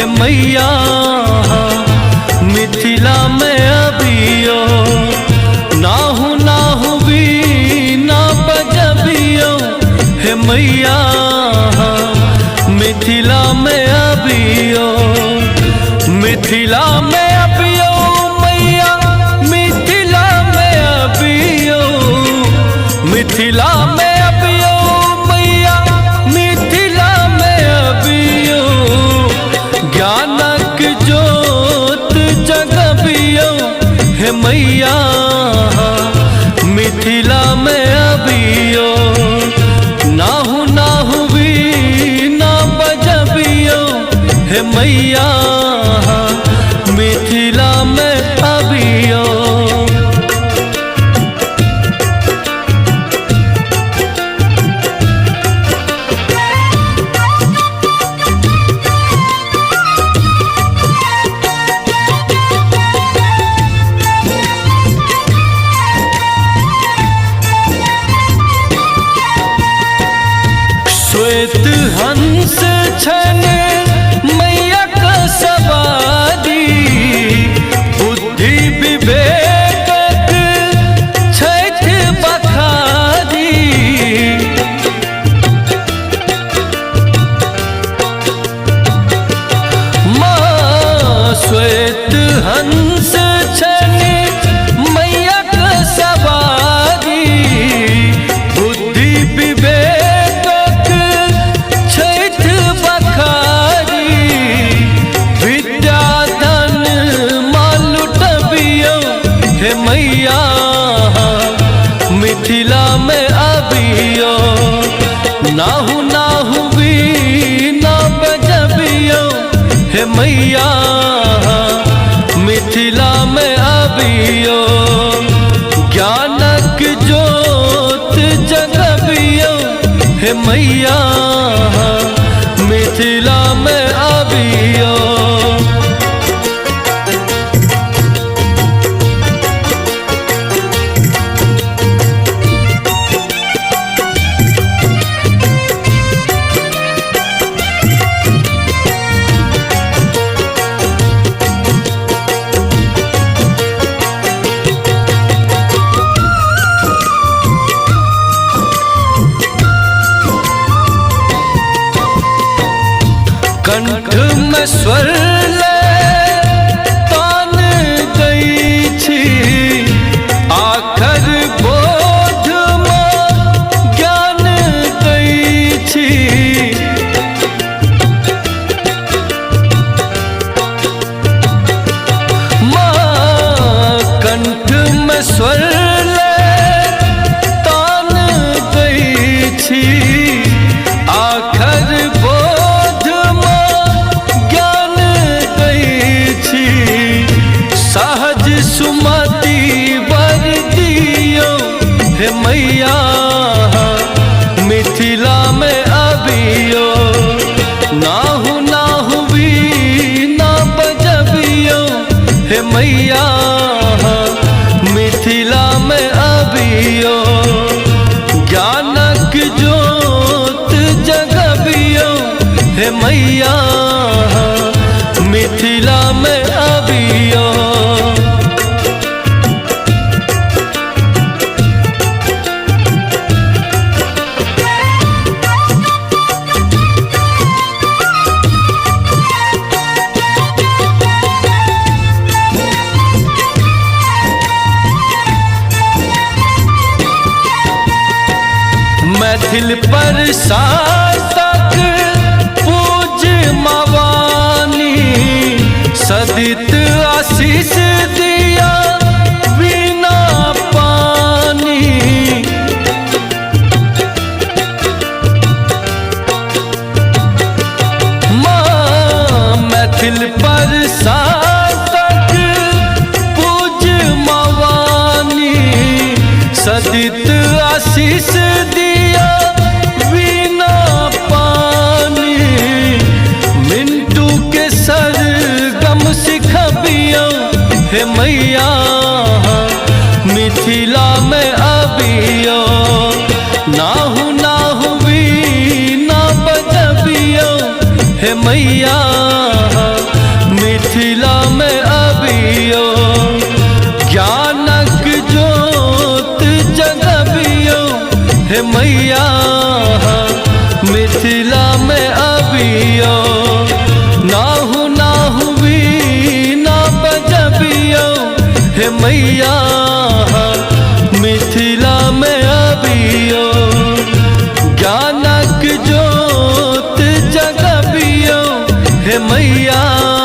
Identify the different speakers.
Speaker 1: मैया मिथिला में अबियो। नाहु नाहु बीना बजबियो हे मैया मिथिला में अबियो। मिथिला में अबियो मैया मिथिला में अबियो। मिथिला में अबियो मैया मिथिला में अबियो। ज्ञानक ज्योत जगबियो हे मैया मिथिला में अबियो। नाहु नाहु बीना बजबियो हे मैया मिथिला में अबियो। श्वेत हंस छन मैया का सवारी, बुद्धि विवेकक छथि बखारी। माँ श्वेत हंस छन मैया का सवारी, बुद्धि विवेकक छथि बखारी। विद्याधन माँ लुटबियो हे मैया मिथिला में अबियो। नाहु नाहु बीना बजबियो हे मैया मिथिला में अबियो। ज्ञानक ज्योत जगबियो हे मैया मिथिला में अबियो। कंठ में स्वर ले तान दै छी, आखर बोध में ज्ञान दै छी। माँ कंठ में स्वर ले तान दै छी, आखर बोध में ज्ञान दै छी। सहज सुमति वर दियो हे मैया मिथिला में अबियो। नाहु नाहु बीना बजबियो हे मैया मिथिला में अबियो। ज्ञानक ज्योत जगबियो हे मैया मिथिला में अबियो। मैथिल पर सातक पूज मवानी, सदित आशीष दिया बिना पानी। माँ मैथिल पर सातक पूज मवानी, सदित आशीष दिया बिना पानी। मिंटू के सर गम सिखबियो हे मैया मिथिला में अबियो। नाहु नाहु बीना बजबियो हे मैया। अबियो, नाहु नाहु वीणा बजबियो, हे मैया मिथिला में अबियो, ज्ञानक ज्योत जगबियो, हे मैया।